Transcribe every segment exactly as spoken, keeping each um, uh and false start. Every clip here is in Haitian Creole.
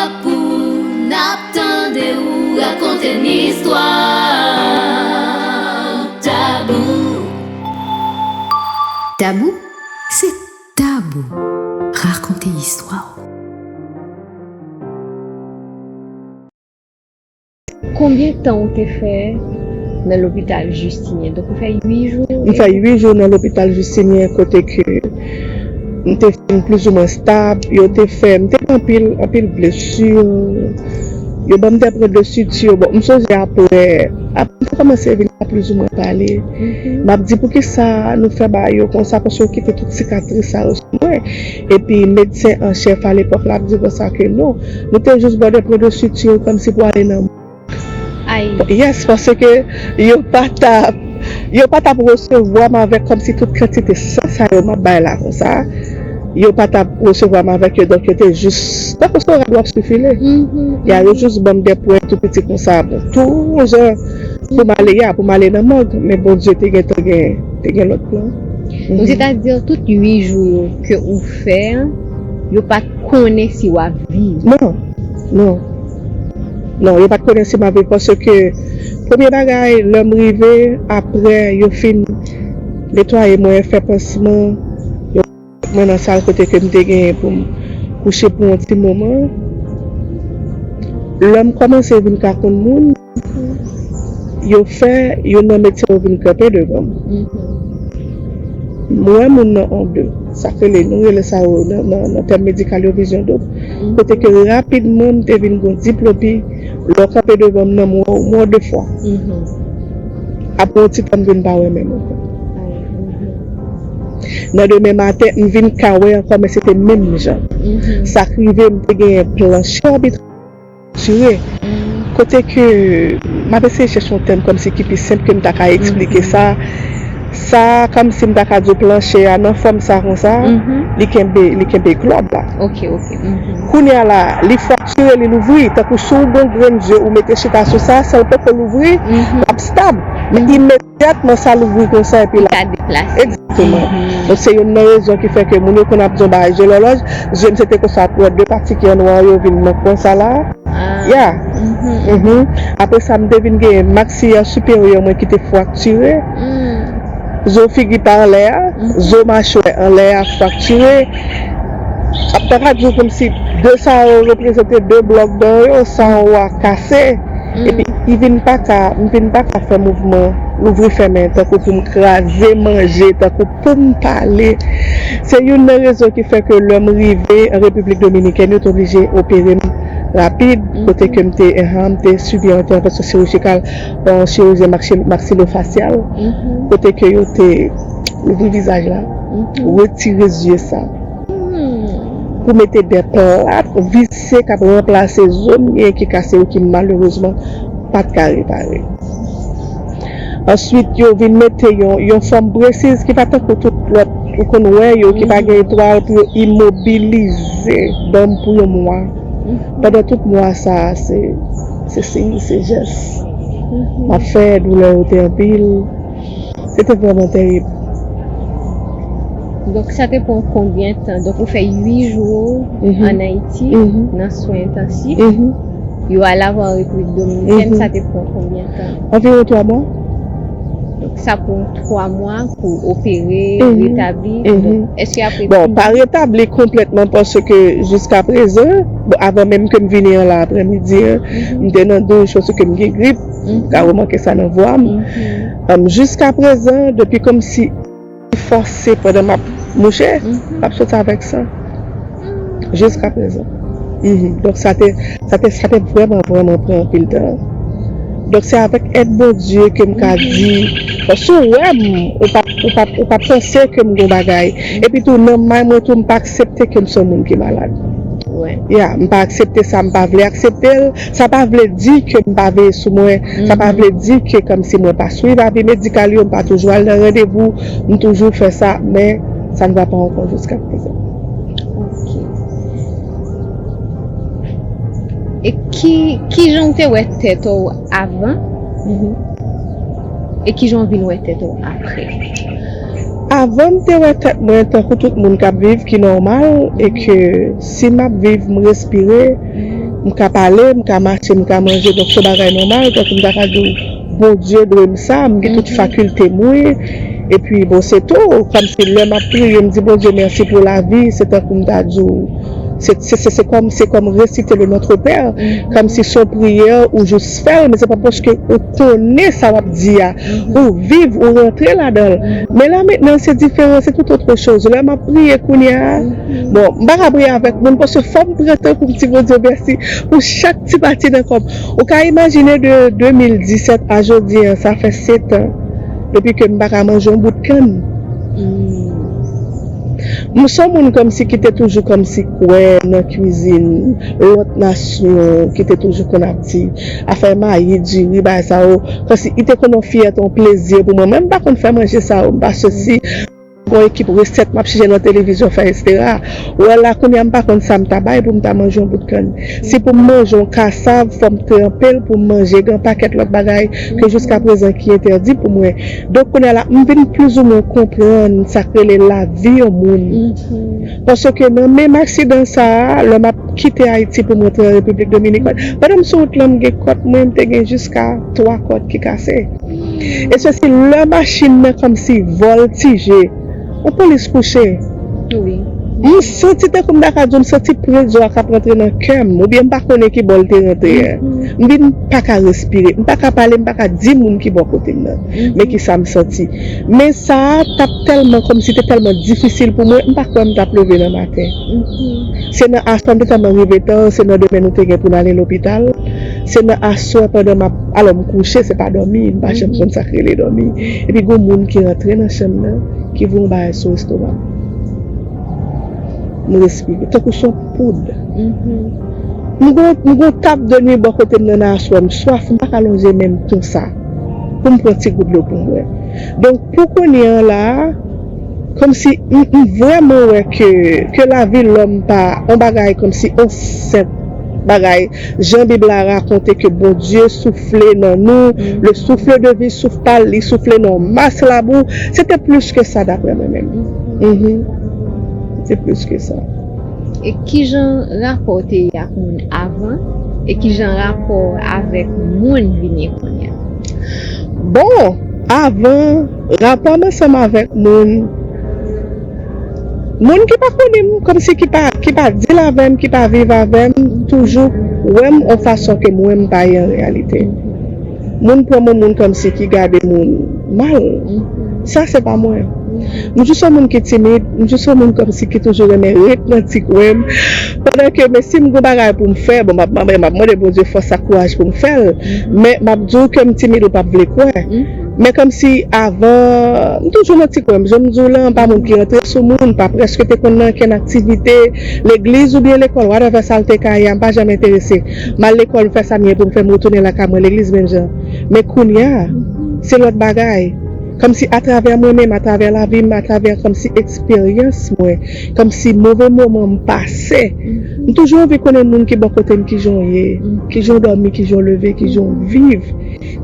Pou n ap tande ou rakonte n istwa. Tabou. Tabou, se tabou. Rakonte istwa w. Konbyen tan ou te fè nan lopital Justinien? Donk, ou fè uit jou? M fè uit jou nan lopital Justinien kote ke m te fin plizoumwen stab. Yo te fè, m te gen anpil, anpil blesi. Yo ban m de pwen de siti. Bon, m sonje apre, apre m te kòmanse vin ka plizoumwen pale. M ap di poukisa nou fè bagay yo konsa, paske yo kite tout sikatris sa yo sou mwen. Epi medsen an chèf alepòk la ap di konsa ke non, nou te jis ba w de pwen de siti kòmsi pou ale nan mò. Yes, paske yo pa t ap yo pa t ap resevwa m avèk kòmsi tout kantite san sa yo m ap bay la konsa. Yo pa t ap resevwa m avèk yo, donk yo te jis tankou se yon rad w ap sifile. Ya, yo jis ban m de pwen tou piti konsa, bon, tou jan pou m ale ya, pou m ale nan mòg, men Bondye te gentan gen te gen lòt plan. Sètadi tout uit jou yo ke ou fè an, yo pa t konnen si w ap viv? Non, non. Non, yo pa t konnen si m ap viv paske premye bagay, lè m rive, apre yo fin netwaye mwen, fè pansman, yo mete mwen nan sal kote ke m te genyen pou m kouche pou yon ti moman. Lè m kòmanse vin ka konn moun, yo fè youn nan medsen yo vin kanpe devan m. M wè moun nan an de. Sa k rele, nou rele sa yo nan, nan, nan tèm medikal yo vizyon doub. Kote ke rapidman m te vin gon diplopi, lè w kanpe devan m nan, m wè w, m wè w de fwa. Apre yon ti tan m vin pa wè menm ankò. Nan demen maten, m vin ka wè ankò, men se te menm jan. Sa k rive, m te genyen planche òbitrè. Tire. Kote ke m ap eseye chèche yon tèm kòmsi ki pi senp ke m ta ka eksplike sa. Sa kòmsi m ta ka di w planche a nan fòm sa konsa, li kenbe li kenbe glòb la. Ok, ok. Kounye a la, li fraktire, li louvri, tankou si w gon grenn zye ou mete chita sou sa, san l poko louvri, l ap stab. Men imedyatman sa louvri konsa epi l ap deplase. Egzakteman. Donk se youn nan rezon ki fè ke moun yo konn ap di yon bagay je lòlòj, zye m se te konsa pou wè de pati ki an nwa yo vin nan konsa la. Ya. Apre sa, m te vin gen maksiya siperyè mwen ki te fraktire. Zo figi pa anlè a, zo machwè anlè a fraktire. Ap ta ka di w kòmsi de sa yo reprezante de blòk dan yo, sa anwo a kase. Epi, m vin pa ka, m vin pa ka fè mouvman louvri fèmen tankou pou m kraze manje, tankou pou m pale. Se youn nan rezon ki fè ke lè m rive an Repiblik Dominikèn, yo te oblije opere m rapid, kote ke m te, enhan, m te sibi yon entèvansyon chirijikal pa yon chirijyen maksilofasyal, kote ke yo te louvri vizaj la, retire zye sa, pou mete de plat vise k ap ranplase zo m gen ki kase yo ki malerezman pa t ka repare. Answit, yo vin mete yon, yon fòm presiz ki pa tankou tout lòt ou konn wè yo, ki pa gen etwal pou yo imobilize dan m pou yon mwa. Pandan tout mwa sa a, se, se siy, se jès. M ap fè, doulè yo te anpil. Se te vrèman terib. Donk, sa te pran konbyen tan? Donk, ou fè uit jou ann Ayiti, nan swen entansif. Yo ale avè w an Repiblik Dominikèn, sa te pran konbyen tan? Anviwon twa mwa. Donk, sa pran twa mwa pou opere, retabli. Donk, èske apre... Bon, pa retabli konplètman paske jiska prezan, bon, avan menm ke m vini an la aprèmidi an, m te nan douch paske m gen grip. Ou ka remake sa nan vwa m. Jiska prezan, depi kòmsi fòse pandan m ap mouche, m ap soti avèk san. Jiska prezan. Donk sa te, sa te, sa te vrèman, vrèman pran anpil tan. Donk se avèk èd Bondye ke m ka di, paske ou wè m, ou p ap, ou p ap, ou p ap panse ke m gon bagay. Epi tou, nan may mwen tou, m pa aksepte ke m se yon moun ki malad. Ya, m pa aksepte sa, m pa vle aksepte l. Sa pa vle di ke m pa veye sou mwen. Sa pa vle di ke kòmsi mwen pa swiv avi medikal yo, m pa toujou al nan randevou, m toujou fè sa, men sa n va pa ankò jiska prezan. E ki, ki jan w te wè tèt ou avan? E ki jan w vin wè tèt ou apre? Avan m te wè tèt mwen tankou tout moun k ap viv ki nòmal e ke si m ap viv, m respire, M ka pale, m ka mache, m ka manje, donk se bagay nòmal, tankou m ta ka di w, Bondye dwe m sa, m gen tout fakilte mwen, epi bon, se tou, kòmsi lè m ap priye, m di Bondye mèsi pou lavi, se tankou m ta di w, se, se, se, se kòm, se kòm resite le Notre Père, kòmsi se yon priyè ou jis fè l, men se pa paske ou konnen sa w ap di a, ou viv, ou rantre ladan l. Men la mentnan, se diferan, se tout autre chose. Lè m ap priye kounye a, bon, m pa ka priye avèk moun, paske fò m pran tan pou m di Bondye mèsi pou chak ti pati nan kò m. Ou ka imajine de de mil disèt a jodi an, sa fè sèt an, epi ke m pa ka manje yon bout kann. M se yon moun kòmsi ki te toujou kòmsi kwè nan kwizin lòt nasyon, ki te toujou konn ap di afè mayi, diri, bagay sa yo. Kòmsi li te konn yon fyète, yon plezi pou mwen. Mwen, m pa konn fè manje sa yo, m pa sesi. Gon ekip resèt m ap chèche nan televizyon fè, etsetera. Wè la, kounye a, m pa konn sa m ta bay pou m ta manje yon bout kann. Si pou m manje yon kasav, fò m tranpe l pou m manje, gen yon pakèt lòt bagay ke jiska prezan ki entèdi pou mwen. Donk, kounye a la, m vin plizoumwen konprann sa k rele lavi yon moun. Paske nan menm aksidan sa a, lè m ap kite Ayiti pou m rantre an Repiblik Dominikèn, pandan m sou wout lan, m gen kòt mwen, m te gen jiska twa kòt ki kase. E sesi lè machin nan kòmsi vòltije, yon polis kouche. M santi tankou m ta ka di w, m santi prezon an k ap rantre nan kè m, oubyen m pa konnen ki bò l te rantre a. M vin pa ka respire, m pa ka pale, m pa ka di moun ki bò kote m nan. Men ki sa m santi. Men sa a t ap tèlman, kòmsi te tèlman difisil pou mwen, m pa kwè m t ap leve nan maten. Se nan aswè m te tèlman rive tan, se nan demen nou te gen pou n ale lopital. Se nan aswè pandan m ap, alò m kouche, se pa dòmi, m pa janm konn sa k rele dòmi. Epi gon moun ki rantre nan chanm nan, ki voye yon bagay sou estoma m. M respire, tankou se yon poud. M gon, m gon tab de nwi bò kote m nan nan aswè, m swaf, m pa ka lonje men m konsa pou m pran ti gout dlo pou m bwè. Donk, pou kounye an la a, kòmsi m, m vrèman wè ke, ke lavi lòm pa yon bagay kòmsi yon senp bagay. Jan Bib la rakonte ke Bondye soufle nan nou, le souffle de vie souffle pa l, li soufle nan yon mas labou. Se te plis ke sa, daprè mwen menm. Mhm. Se te plis ke sa. E kijan rapò w te ye ak moun avan? E kijan rapò w avèk moun vin ye kounye a? Bon, avan, rapò m ansanm avèk moun, moun ki pa konnen m, kòmsi ki pa, ki pa deal avè m, ki pa viv avè m, toujou wè m yon fason ke mwen m pa ye an reyalite. Moun pran mwen moun kòmsi ki gade moun mal. Sa se pa mwen. M jis yon moun ki timid, m jis yon moun kòmsi ki toujou renmen ret nan ti kwen m. Pandan ke, men si m gon bagay pou m fè, bon, m ap, m ap, m ap mande Bondye fòs ak kouraj pou m fè l. Men m ap di w ke m timid, ou p ap vle kwè. Men kòmsi avan, m toujou nan ti kwen m. Jan m di w lan, m pa moun ki rantre sou moun, m pa prèske te konn nan okenn aktivite, legliz oubyen lekòl, whatever sa l te ka ye a, m pa janm enterese. M al lekòl, m fè sa m ye pou m fè, m retounen lakay mwen, legliz menm jan. Men kounye a, se lòt bagay. Kòmsi atravè mwen menm, atravè lavi m, atravè kòmsi eksperyans mwen, kòmsi move moman m pase, m toujou anvi konnen moun ki bò kote m, kijan w ye, kijan w dòmi, kijan w leve, kijan w viv.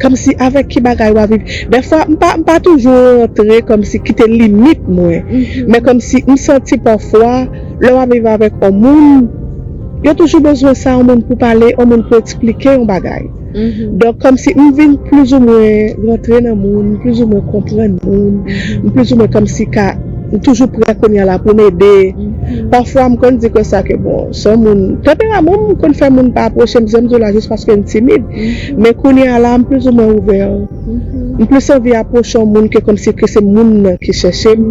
Kòmsi avèk ki bagay w ap viv. Dèfwa, m pa, m pa toujou rantre kòmsi kite limit mwen. Men kòmsi m santi pafwa, lè w ap viv avèk yon moun, yo toujou bezwen sa, yon moun pou pale, yon moun pou eksplike yon bagay. Donk, kòmsi m vin plizoumwen rantre nan moun, m plizoumwen konprann moun, m plizoumwen kòmsi ka, m toujou prè kounye a la pou m ede. Pafwa, m konn di konsa ke, bon, se yon moun, tanperaman m konn fè moun pa apwoche m, jan m di w la, jis paske m timid. Men kounye a la, m plizoumwen ouvè. M plis anvi apwoche yon moun ke kòmsi ke se moun nan ki chèche m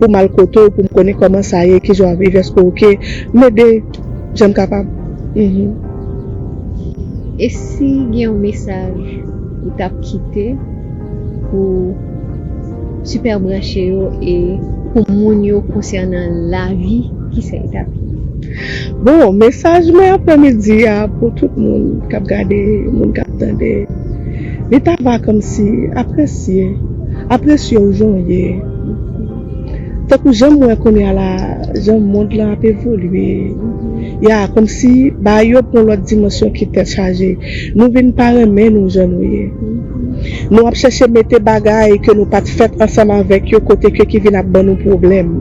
pou m al kote w, pou m konnen kòman sa ye, kijan w ap viv, èske w oke. M ede jan m kapab. Mhm. E si gen yon mesaj ou t ap kite pou Sipè Branche yo e pou moun yo konsènan lavi, kisa e t ap ye? Bon, mesaj mwen aprèmidi a pou tout moun k ap gade, moun k ap tande, li ta va kòmsi apresye, apresye w jan w ye. Tankou jan m wè kounye a la, jan mond lan ap evolye, ya, kòmsi bagay yo pran lòt dimansyon ki tèt chaje. Nou vin pa renmen nou jan nou ye. Nou ap chèche mete bagay ke nou pa t fèt ansanm avèk yo kote ke ki vin ap ban nou pwoblèm.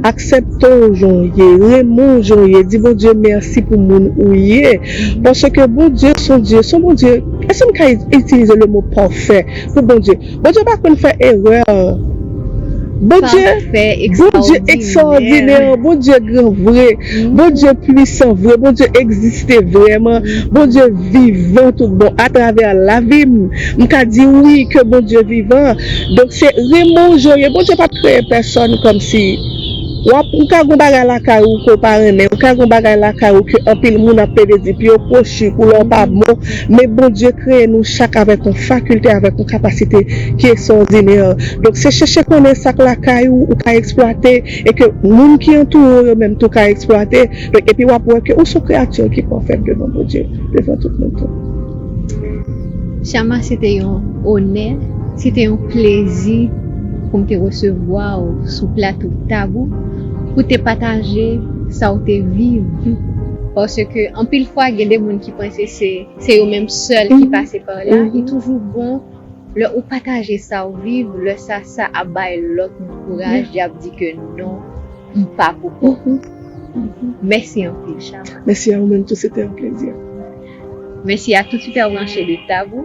Aksepte w jan w ye, renmen w jan w ye, di Bondye mèsi pou moun ou ye. Paske Bondye se yon Dye, se yon Bondye, èske m ka itilize le mo pafè pou Bondye? Bondye pa konn fè erè. Bondye, Bondye ekstraòdinè, Bondye gran vre, Bondye pwisan vre, Bondye egziste vrèman, Bondye vivan tout bon atravè lavi m. M ka di wi ke Bondye vivan. Donk se renmen w jan w ye. Bondye pa t kreye pèsòn kòmsi w ap, ou ka gon bagay lakay ou ke w pa renmen, ou ka gon bagay lakay ou ke anpil moun ap pede di pye w kwochi, koulè w pa bon, men Bondye kreye nou chak avèk yon fakilte, avèk yon kapasite ki ekstraòdinè. Donk se chèche konnen sa k lakay ou, ou ka eksplwate, e ke moun ki antoure w yo menm tou ka eksplwate. Donk epi w ap wè ke ou se yon kreyati ki pafè devan Bondye, devan tout moun tou. Chama, se te yon onè, se te yon plezi pou m te resevwa w sou plato Tabou, pou te pataje sa w te viv. Paske anpil fwa, gen de moun ki panse se, se yo menm sèl ki pase pa la. Li toujou bon lè ou pataje sa w viv, lè sa, sa ap bay lòt moun kouraj, y ap di ke non, m pa pou kò m. Mèsi anpil, Chama. Mèsi a ou menm tou, se te yon plezi. Mèsi a tout sipè branche de Tabou.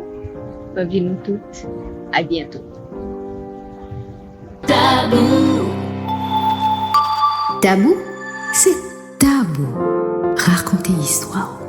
Mwen di nou tout, a byento. Tabou. Tabou, se tabou. Rakonte istwa w.